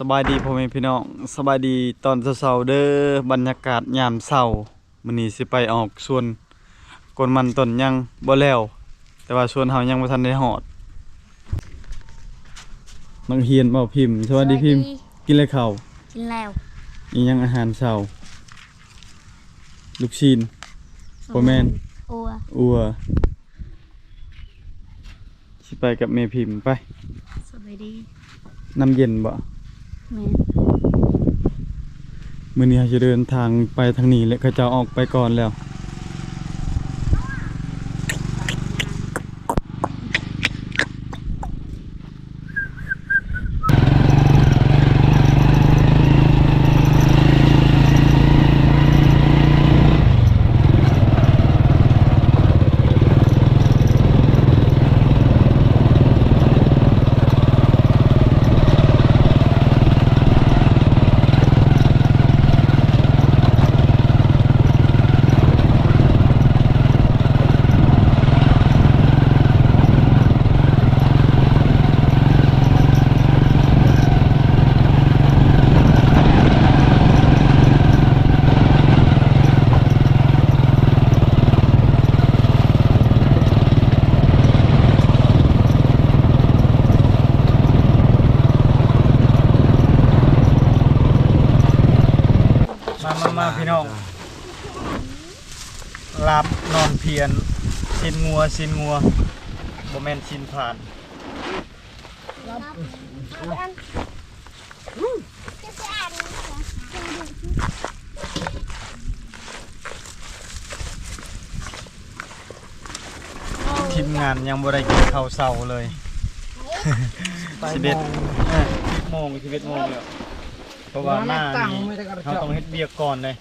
ສະບາຍດີພໍ່ແມ່ພີ່ນ້ອງ ສະບາຍດີຕອນເຊົ້າໆເດີ້ ບັນຍາກາດຍາມເຊົ້າ. ມື້ນີ້ຊິໄປອອກສວນ ກວນມັນຕົ້ນຍັງບໍ່ແລ້ວ ແຕ່ວ່າສວນເຮົາຍັງບໍ່ທັນໄດ້ຮອດ. ນັກຮຽນເວົ້າພິມ ສະບາຍດີພິມ. ສະບາຍດີ. ກິນແລ້ວເຂົ້າ? ກິນແລ້ວ. ອີຫຍັງອາຫານເຊົ້າ? ລູກຊີ້ນ? ບໍ່ແມ່ນ ອັ່ວ ອັ່ວ. ຊິໄປກັບແມ່ພິມ ໄປ. ສະບາຍດີ. ນ້ຳເຢັນບໍ່? ແມ່ນ. ມື້ນີ້ເຮົາຈະເດີນທາງໄປທາງນີ້ແຫຼະ ເຂົາເຈົ້າອອກໄປກ່ອນແລ້ວ. ມາ ມາ ມາ ພີ່ນ້ອງ ລາບນອນພຽນ ຊີ້ນງົວ ຊີ້ນງົວ ບໍ່ແມ່ນຊີ້ນຜານ. ທີມງານຍັງບໍ່ໄດ້ກິນເຂົ້າເຊົ້າເລີຍ. ສິບເອັດ ເອີ ສິບໂມງ ສິບເອັດໂມງແລ້ວ ເພາະວ່າໜ້ານີ້ເຮົາຕ້ອງເຮັດວຽກກ່ອນເດ້.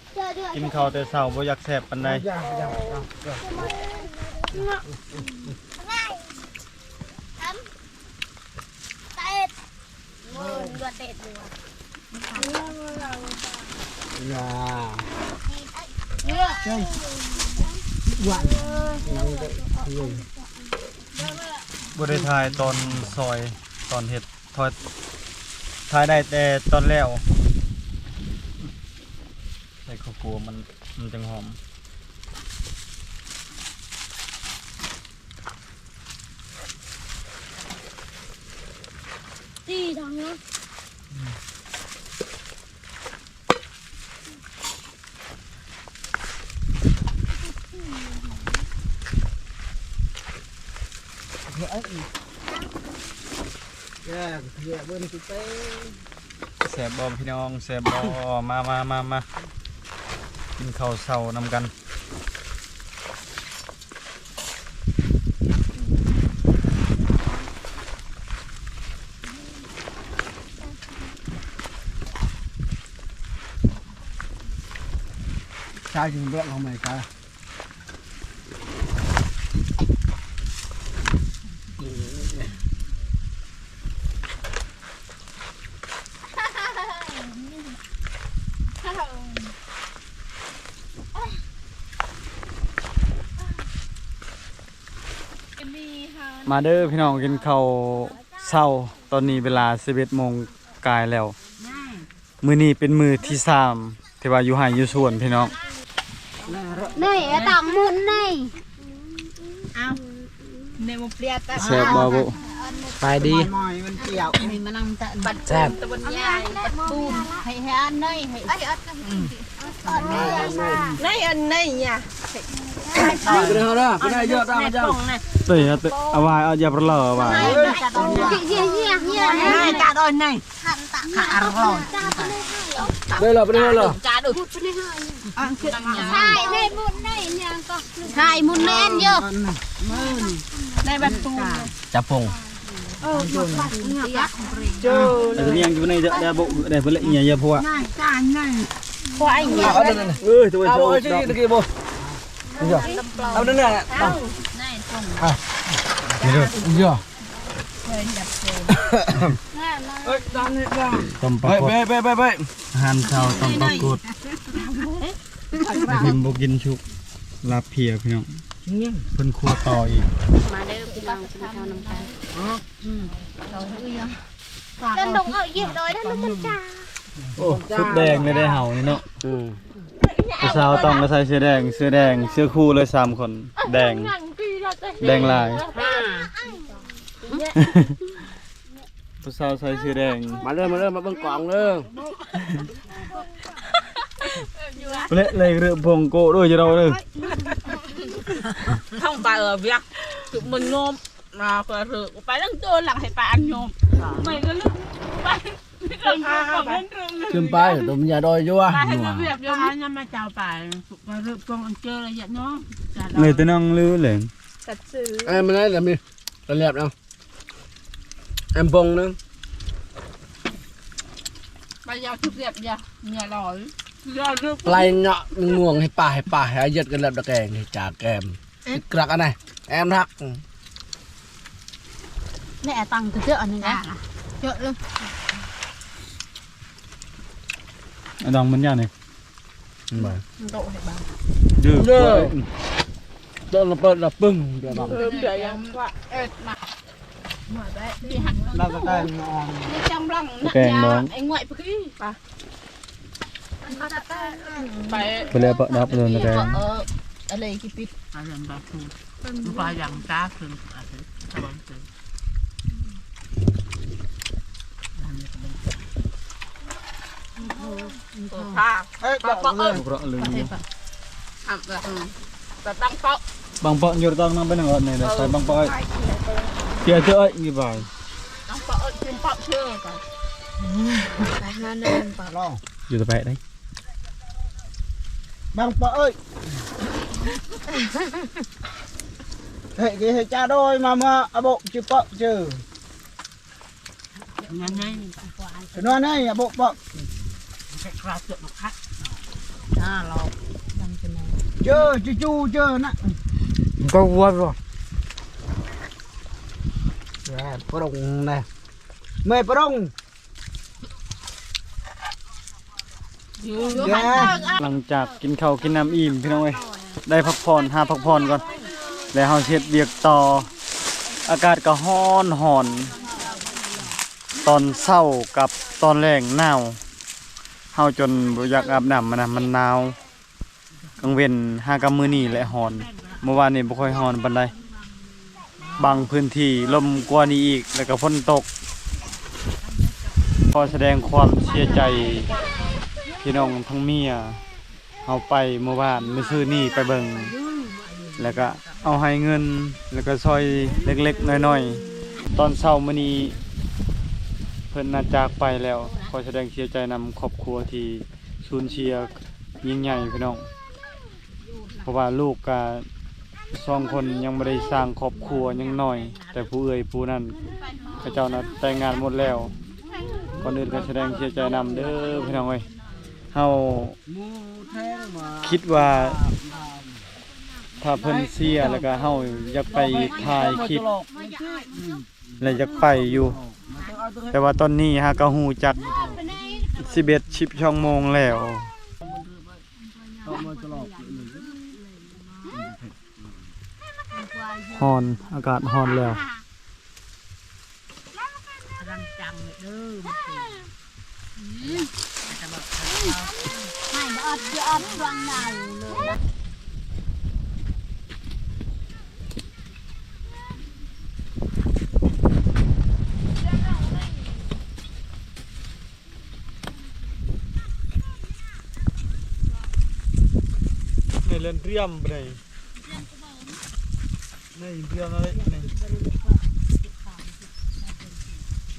ກິນເຂົ້າແຕ່ເຊົ້າບໍ່ຢາກແຊບປານໃດ. ບໍ່ໄດ້ຖ່າຍຕອນຊອຍ ຕອນເຮັດ ຖ່າຍ ຖ່າຍໄດ້ແຕ່ຕອນແລ້ວ. ໃສ່ເຂົ້າຂົ້ວມັນ ມັນຈັ່ງຫອມ. ຕີດັງເນາະ. ເອີ ເອີ ເບິ່ງຕິເຕ. ແຊບບໍ່ພີ່ນ້ອງ ແຊບບໍ່? ມາ ມາ ມາ ມາ ກິນເຂົ້າເຊົ້ານຳກັນ. ຊາຍຈຶ່ງເບືອກເຮົາໃໝ່ກະ. ມາເດີພີ່ນ້ອງ ກິນເຂົ້າເຊົ້າ. ຕອນນີ້ເວລາສິບເອັດໂມງກາຍແລ້ວ. ມື້ນີ້ເປັນມື້ທີສາມ ທີ່ວ່າຢູ່ໄຮ່ຢູ່ສວນພີ່ນ້ອງ. ນີ້ຕຳໝຸ່ນນີ້. ເອົາ ແຊບບໍ່ບຸ? ສະບາຍດີ. ແຊບ. ໃຫ້ ໃຫ້ອັນນີ້ ໃຫ້ ໃນອັນນີ້ຍາ ໄປເດີ ໄປເດີ ເຈົ້າ ເອີຍ ເອົາວາຍ ເອົາ ຢ່າປະເລີ ເອົາວາຍ. ເດີລະ ໄປເດີລະ. ຖ່າຍໃນບຸນໃນຫຍັງກໍ ຖ່າຍໝຸ່ນແມ່ນຢູ່ ໃນບັດຕູ ຈະປົງ. ເອີ ເຈົ້າ ອັນນີ້ຍັງຢູ່ໃນເດະ ບໍ່ໄດ້ເພິ່ນລະ ອີຫຍັງຢ່າພວກ ພວກໄອ້ຫຍັງ ເອີຍ ຕົວ ເອົາ ເອົາ ເອົາ ເອົາ ເອົາ ເອົາ ເອົາ ເອົາ ເອົາ ຕົ້ມປາກົດ ອາຫານເຊົ້າ ຕົ້ມປາກົດ. ແມ່ພິມບໍ່ກິນສຸກ ລາບເພຍພີ່ນ້ອງ ເພິ່ນຄົວຕໍ່ອີກ. ມາເດີພີ່ນ້ອງ ກິນເຂົ້ານຳກັນ. ອືມ ເຂົ້າເອີຍ. ເດີນລົງເອົາເຢຍດອຍນັ້ນມັນຈາ ໂອ້ ສຸດແດງເລີຍເດ້ເຮົານີ້ເນາະ. ອືມ ຜູ້ສາວຕ້ອງກໍໃສ່ເສື້ອແດງ ເສື້ອແດງ ເສື້ອຄູ່ເລີຍສາມຄົນ ແດງ ແດງຫຼາຍ. ຜູ້ສາວໃສ່ເສື້ອແດງ ມາເດີ ມາເດີ ມາເບິ່ງກອງເດີ. ເລະເລີຍເລືອບພົງໂກະດ້ວຍຈະເຮົາເດີ. ຕ້ອງໄປເອີບຽກ ຄືມັນໂຍມ ມາເພື່ອເລີກໄປຫຼັງໂຕຫຼັງໃຫ້ປາອັນໂຍມ ໄປກໍເລີກໄປ ຂຶ້ນໄປຕົວມັນຍາດອຍຢູ່ວະ ໄປໃຫ້ເລີກວຽກຢູ່ ຍາມມາເຈົ້າໄປ ມາເລີກກອງອັນເຈີລະຍະເນາະ ເລີຍແຕ່ນັ່ງລືເລີຍ ເອີ ມັນໄດ້ລະມີ ລະລຽບເນາະ. ແອມບົງໜຶ່ງ ປາຍາວຄືເລັບຢາ ເມຍຫຼອຍ ໄລ່ເນາະ ງວງໃຫ້ປາ ໃຫ້ປາ ໃຫ້ເຢັດກັນແລັບດະແກງ ໃຫ້ຈາແກມ ກຣັກອັນໃດ ແອມຮັກ ແມ່ຕັ້ງເຈອອັນນີ້ນະ ເຈອເລີຍ ອັນດອງມັນຍານີ້ ມັນບໍ່ ໂຕະໃຫ້ບາງ ເດີ ເດີ ໂຕະລະເປີດລະປຶ້ງ ເດີບາງ ເອີ ເດີຍັງວ່າ ເອີ ມາ ລາວກະແຕ່ງ ໄອ້ງວຍປະກີ້ ໄປ ໄປ ໄປແລ້ວປະດັບເລີຍກະແຕ່ງ ເອີ ອະເລກິປິດ ອາຍັງດາຄູ ປາຍັງຕາຄື ອາເຊ ຕະວັນເຊີ ໂອພາ ເອີຍ ບັງເປາະເອີຍ ບັງເປາະ ບັງເປາະ ຢູ່ຕອງນັ້ນໄປນຳເອີຍ ນີ້ ເອີ ໃສ່ບັງເປາະເອີຍ ເຈອເອີຍ ນີ້ບາງ ບັງເປາະເອີຍ ບັງເປາະເຊີ ຢູ່ຕະແປະໄດ ບັງເປາະເອີຍ ເຮີ້ຍ ເດ ເຮີ້ຍ ຈາໂດຍ ມາ ມາ ອະໂບ ຈິເປາະເຈີ ນັ້ນໄງ ນອນໃນອະໂບເປາະ ເຈີ ຈູໆ ເຈີນະ ກໍວັວບໍ່ ປະດົງນະ ເມື່ອຍປະດົງ ຫຼັງຈາກກິນເຂົ້າກິນນ້ຳອີ່ມ ພີ່ນ້ອງເອີຍ ໄດ້ພັກຜ່ອນ ຫາພັກຜ່ອນກ່ອນ ແລ້ວເຮົາຊິເຮັດວຽກຕໍ່. ອາກາດກໍຮ້ອນໆ ຕອນເຊົ້າກັບຕອນແລງໜາວ ເຮົາຈົນບໍ່ຢາກອາບນ້ຳນະ ມັນໜາວ. ກາງເວັນຫາກັບມື້ນີ້ແຫຼະຮ້ອນ ເມື່ອວານນີ້ບໍ່ຄ່ອຍຮ້ອນປານໃດ ບາງພື້ນທີ່ລົມກວ່ານີ້ອີກ ແລ້ວກໍຝົນຕົກ. ຂໍສະແດງຄວາມເສຍໃຈພີ່ນ້ອງທັງເມຍ ເຮົາໄປເມື່ອວານ ມື້ຊືນນີ້ໄປເບິ່ງ ແລ້ວກໍເອົາໃຫ້ເງິນ ແລ້ວກໍຊ່ອຍເລັກໆ ນ້ອຍໆ. ຕອນເຊົ້າມື້ນີ້ເພິ່ນນະຈາກໄປແລ້ວ ຂໍສະແດງເສຍໃຈນຳຄອບຄົວທີ່ສູນເສຍ ຍິ່ງໃຫຍ່ພີ່ນ້ອງ ເພາະວ່າລູກກະສອງຄົນຍັງບໍ່ໄດ້ສ້າງຄອບຄົວ ຍັງນ້ອຍ ແຕ່ຜູ້ເອື້ອຍຜູ້ນັ້ນເຂົາເຈົ້ານະແຕ່ງງານໝົດແລ້ວ. ກ່ອນອື່ນກໍສະແດງເສຍໃຈນຳເດີພີ່ນ້ອງເອີຍ ເຮົາຄິດວ່າຖ້າເພິ່ນເສຍແລ້ວກະເຮົາຢາກໄປຖ່າຍຄລິບ ແລະ ຢາກໄປຢູ່ ແຕ່ວ່າຕອນນີ້ຫາກະຮູ້ຈັກສິບເອັດ ສິບສອງໂມງແລ້ວ ຮ້ອນ ອາກາດຮ້ອນແລ້ວ. ໃນເລື່ອນຕຽມໄປ ໃນຕຽມນັ້ນແຫຼະ ໃນ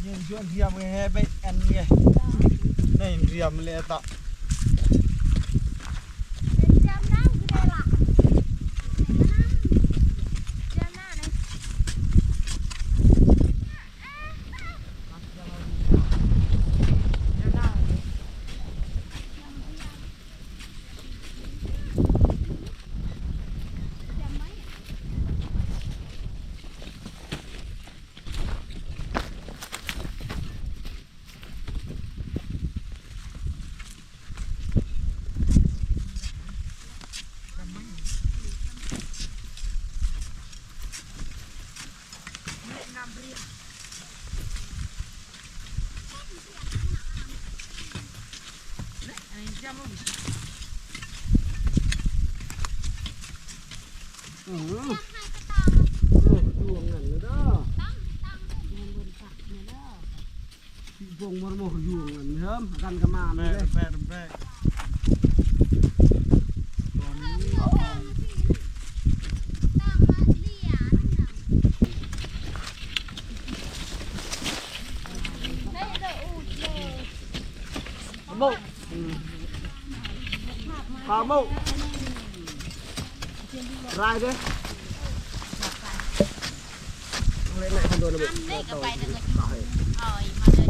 ຍືນຊວນຕຽມແຮໄປອັນນີ້ ໃນຕຽມແຫຼະຕະ. ອືມ ດວງນັ້ນເດີ ພວກມັນບໍ່ຢູ່ນັ້ນເດີ ກັນກໍມາແມ່ນເດ້ ແມ່ນ ແມ່ນ ໂມ ອືມ ປາໂມ ລາຍເດ້ ເລີຍນາຍຄອນໂດນະ ອັນນີ້ກໍໄປເດີ ເອົາມາເດີ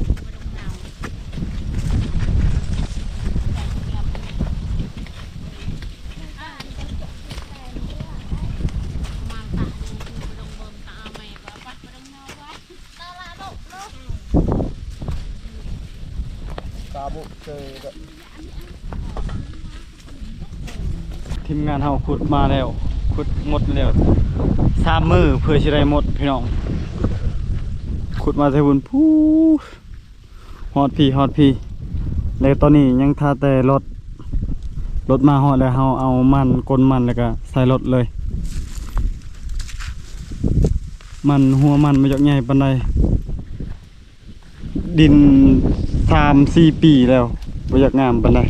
ທີມງານເຮົາຂຸດມາແລ້ວ ຂຸດໝົດແລ້ວ ສາມມື້ເພື່ອຊິໄດ້ໝົດພີ່ນ້ອງ ຂຸດມາແຕ່ພຸ້ນ ພຸ້ນ ຮອດພີ້ ຮອດພີ້ ແລະຕອນນີ້ຍັງຖ້າແຕ່ລົດ ລົດມາຮອດແລ້ວ ເຮົາເອົາມັນ ກົນມັນ ແລ້ວກະໃສ່ລົດເລີຍ ມັນ ຫົວມັນບໍ່ຢາກໃຫຍ່ປານໃດ ດິນສາມສີ່ປີແລ້ວ ບໍ່ຢາກງາມປານໃດ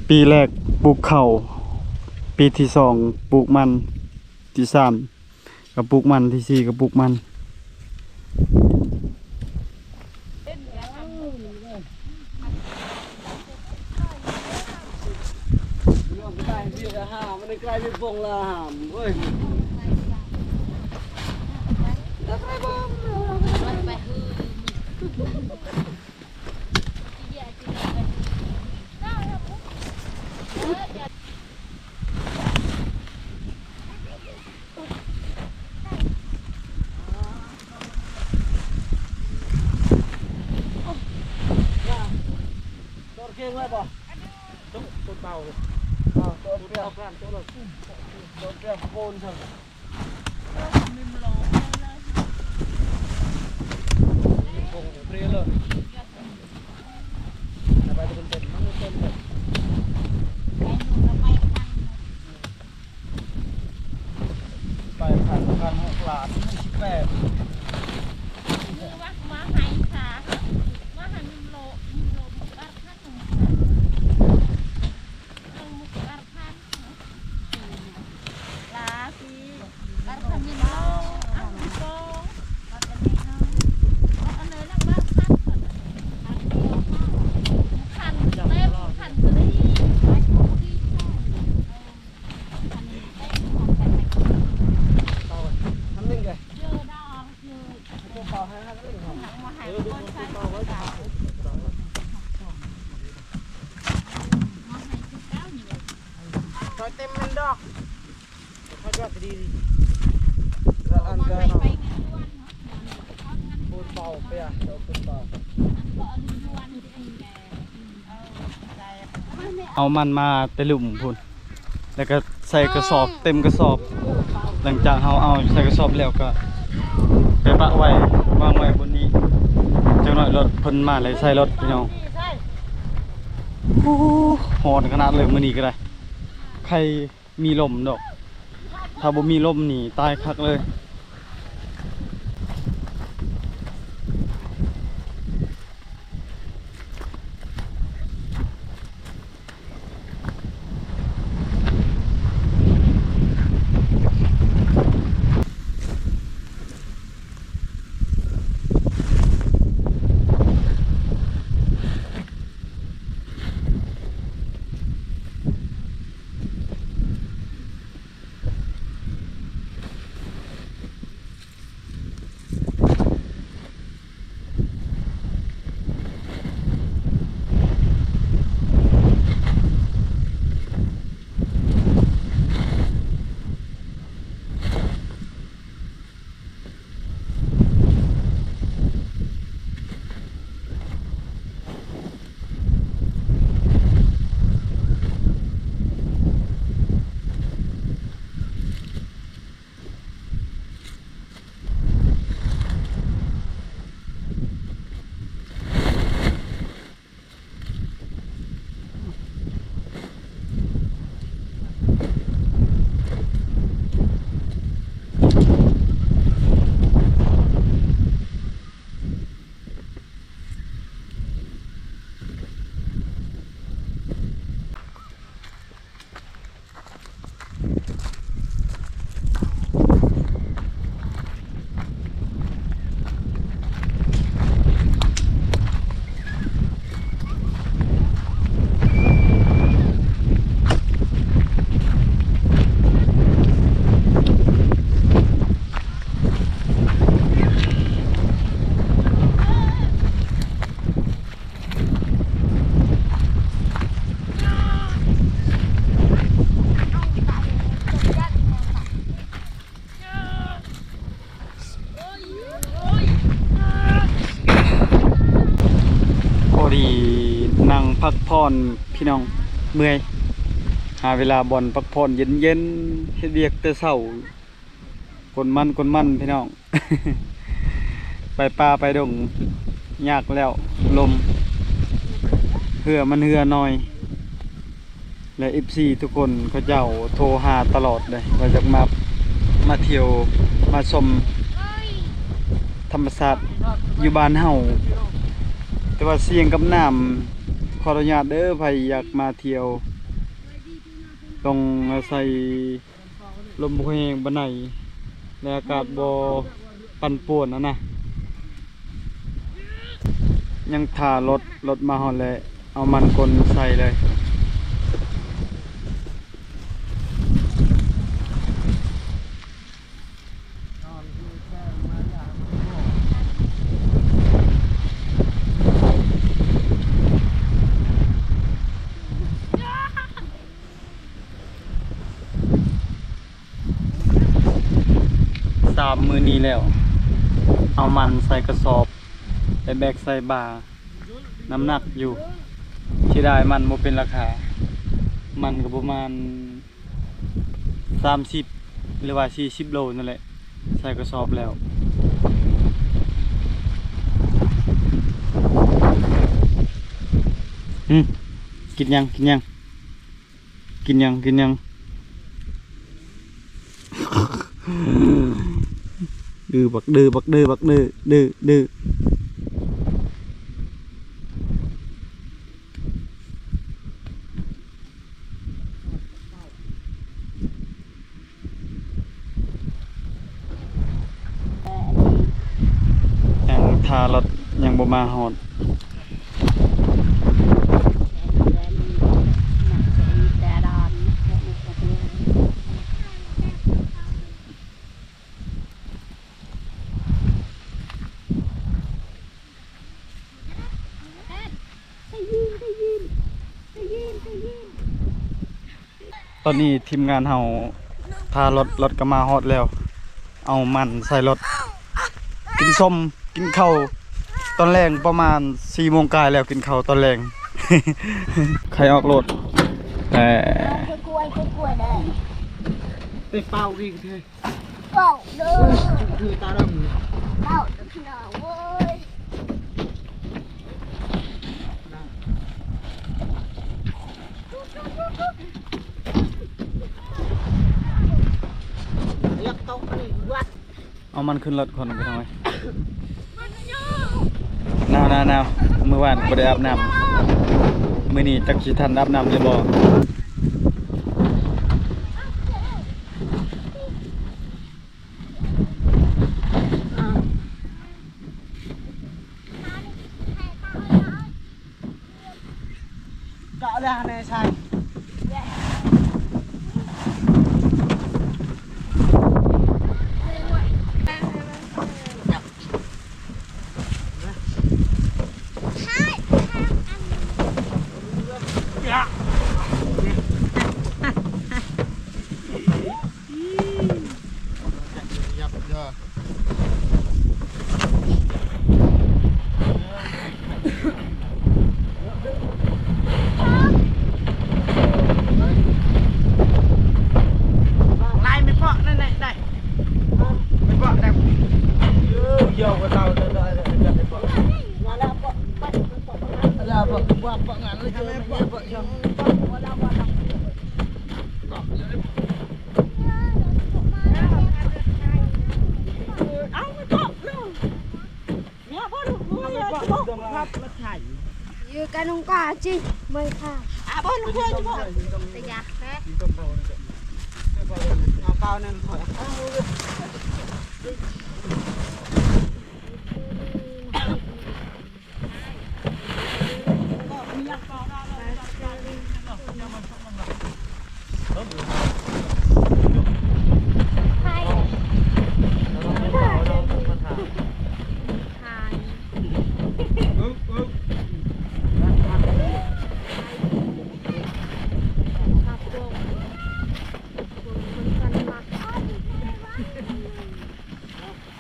ປີແລກປູກເຂົ້າ ປີທີສອງປູກມັນ ທີສາມ ກະປູກມັນ ທີສີ່ກະປູກມັນ ໂຕເກັ່ງໄວ້ບໍ່? ໂຕເປົ່າ ໂຕເປ່ຽກ ໂຕເປ່ຽກໂກນຊັ້ນ. ໄປພັນ ພັນຫົກລ້ານ ສິບແປດ ເຕັມແມ່ນດອກ ເຂົາຈະດີ ແລ້ວອັນກໍປູນເປົ່າເປຍ ເອົາປູນເປົ່າ ເອົາມັນມາແຕ່ລຸ່ມພຸ້ນ ແລ້ວກໍໃສ່ກະສອບ ເຕັມກະສອບ ຫຼັງຈາກເຮົາເອົາໃສ່ກະສອບແລ້ວກໍໄປປະໄວ້ ວາງໄວ້ບ່ອນນີ້ ຈັກໜ້ອຍລົດເພິ່ນມາແລ້ວໃສ່ລົດ ພີ່ນ້ອງ. ໂອ້ ຮ້ອນຂະໜາດເລີຍມື້ນີ້ກໍໄດ້ ໄຄ ມີລົມດອກ ຖ້າບໍ່ມີລົມນີ້ຕາຍຄັກເລີຍ. ພັກຜ່ອນພີ່ນ້ອງ ເມື່ອຍ ຫາເວລາບ່ອນພັກຜ່ອນເຢັນໆ ເຮັດວຽກແຕ່ເຊົ້າ ກົນມັນ ກົນມັນພີ່ນ້ອງ ໄປປ່າໄປດົງ ຍາກແລ້ວ ລົມ ເຮືອມັນເຮືອໜ້ອຍ ແລະ ເອັຟຊີ ທຸກຄົນເຂົາເຈົ້າໂທຫາຕະຫຼອດເດ້ ວ່າຢາກມາ ມາທ່ຽວ ມາຊົມທຳມະຊາດຢູ່ບ້ານເຮົາ ແຕ່ວ່າສ່ຽງກັບນ້ຳ ຂໍອະນຸຍາດເດີ ໃຜຢາກມາທ່ຽວ ຕ້ອງອາໄສ ລົມບໍ່ແຮງປານໃດ ແລະ ອາກາດບໍ່ປັ່ນປ່ວນຫັ້ນນະ ຍັງຖ້າລົດ ລົດມາຮອດແລ້ວ ເອົາມັນກົນໃສ່ເລີຍ. ສາມມື້ນີ້ແລ້ວ ເອົາມັນໃສ່ກະສອບ ໄປແບກໃສ່ບ່າ ນ້ຳໜັກຢູ່ ເສຍດາຍມັນບໍ່ເປັນລາຄາ ມັນກໍປະມານສາມສິບ ຫຼືວ່າສີ່ສິບໂລນັ້ນແຫຼະ ໃສ່ກະສອບແລ້ວ. ຫື ກິນຫຍັງ ກິນຫຍັງ? ກິນຫຍັງ ກິນຫຍັງ? ດື ບັກດື ບັກດື ບັກດື ດື ດື. ຍັງຖ້າລົດຍັງບໍ່ມາຮອດ. ຕອນນີ້ທີມງານເຮົາຖ້າລົດ ລົດກໍມາຮອດແລ້ວ ເອົາມັນໃສ່ລົດ ກິນສົ້ມ ກິນເຂົ້າຕອນແລງ ປະມານສີ່ໂມງກາຍແລ້ວ ກິນເຂົ້າຕອນແລງ ໄຂ່ອອກໂລດ ແຕ່ ໄປເປົ່າອີກເທື່ອ. ເປົ່າເດີ ເປົ່າເດີພີ່ນ້ອງເອີຍ. ເອົາມັນຂຶ້ນລົດກ່ອນໄປໜ້ອຍ. ໜາວໆໆ ມື້ວານບໍ່ໄດ້ອາບນ້ຳ ມື້ນີ້ຈັກຊິທັນອາບນ້ຳຫຼືບໍ່. ເຈາະເລືອດໃຫ້ແນ່ຊາຍ.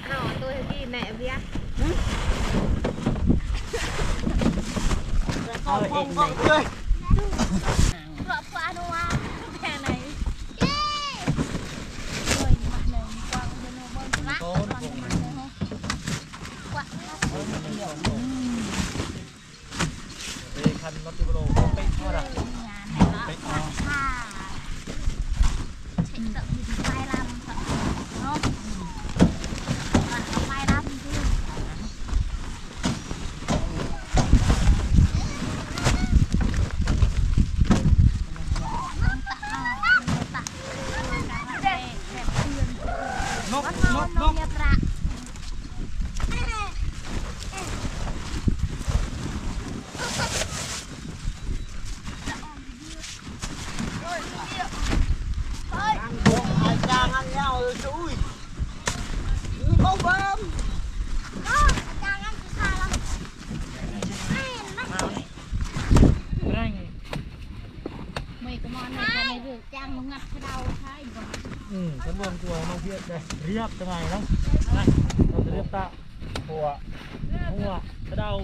ເອົາໂຕໃຫ້ພີ່ແມ່ເວຍ. ເອົາເອງໄດ້ ເພາະວ່າອະນຸວາແພງໃນ ເປັນຄັນນອດຕິໂບໂລ ເປັນເທົ່າໃດ ເປັນ ອືມ ຄັນເບິ່ງຕົວເຮົາວຽກໄດ້ ລຽບຈັ່ງໃດເນາະ ນະ ເຮົາຈະລຽບຕາ ຫົວ ຫົວ ສະເດົາ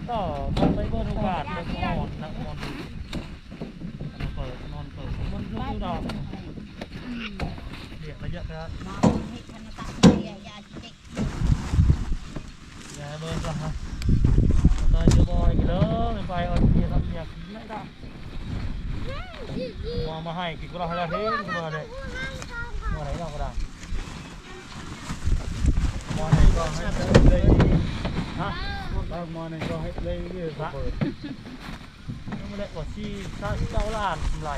ກໍມາໄປເບິ່ງບາດ ນັກຮອນ ນັກຮອນ ນອນເປີດ ນອນເປີດ ມັນຢູ່ດອກ ອືມ ລຽບລະຍະກະ ຢ່າໃຫ້ເບິ່ງກ່ອນນະ ຕາຍຈະບໍ່ໃຫ້ກິນເດີ ໄປເອົາເບຍທຳເບຍກິນໄດ້ດອກ ມາ ມາໃຫ້ກິນກໍລະໃຫ້ລະເຫັນບໍ່ໄດ້ ບໍ່ໄດ້ດອກກໍໄດ້ ໝໍນີ້ກໍໃຫ້ເລີຍ ຮະ ໝໍນີ້ກໍໃຫ້ເລີຍ ເລີຍ ຍັງບໍ່ໄດ້ກວ່າສີ່ສິບເກົ້າລ້ານກຳໄລ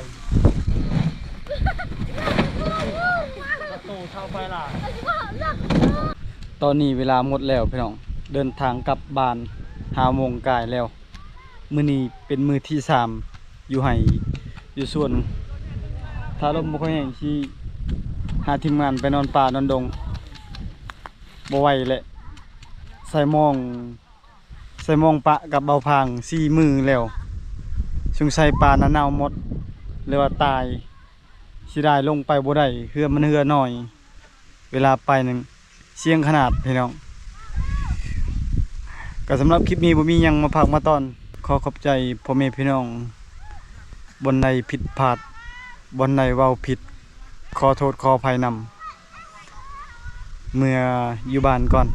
ໂຕຊາວປາຍລ້ານ. ຕອນນີ້ເວລາໝົດແລ້ວພີ່ນ້ອງ ເດີນທາງກັບບ້ານຫ້າໂມງກາຍແລ້ວ. ມື້ນີ້ເປັນມື້ທີສາມ ຢູ່ໄຮ່ຢູ່ສວນ ຖ້າລົມບໍ່ຄ່ອຍແຮງ ຊິຫາທີມງານໄປນອນປ່ານອນດົງ ບໍ່ໄຫວແຫຼະ ໃສ່ໝອງ ໃສ່ໝອງປະກັບເບົາພາງສີ່ມື້ແລ້ວ ສົງໄສປານະເນົ່າໝົດ ຫຼືວ່າຕາຍ ເສຍດາຍລົງໄປບໍ່ໄດ້ ເຮືອມັນເຮືອໜ້ອຍ ເວລາໄປນັ້ນສ່ຽງຂະໜາດພີ່ນ້ອງ. ກໍສຳລັບຄລິບນີ້ບໍ່ມີຫຍັງມາຝາກມາຕ້ອນ ຂໍຂອບໃຈພໍ່ແມ່ພີ່ນ້ອງ ບ່ອນໃດຜິດພາດ ບ່ອນໃດເວົ້າຜິດ ຂໍໂທດຂໍອະໄພນຳ. ເມືອຢູ່ບ້ານກ່ອນ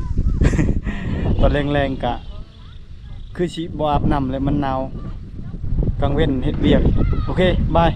ຕອນແລງໆກະຄືຊິບໍ່ອາບນ້ຳແລ້ວ ມັນໜາວ ກາງເວັນເຮັດວຽກ. ໂອເຄ ບາຍ.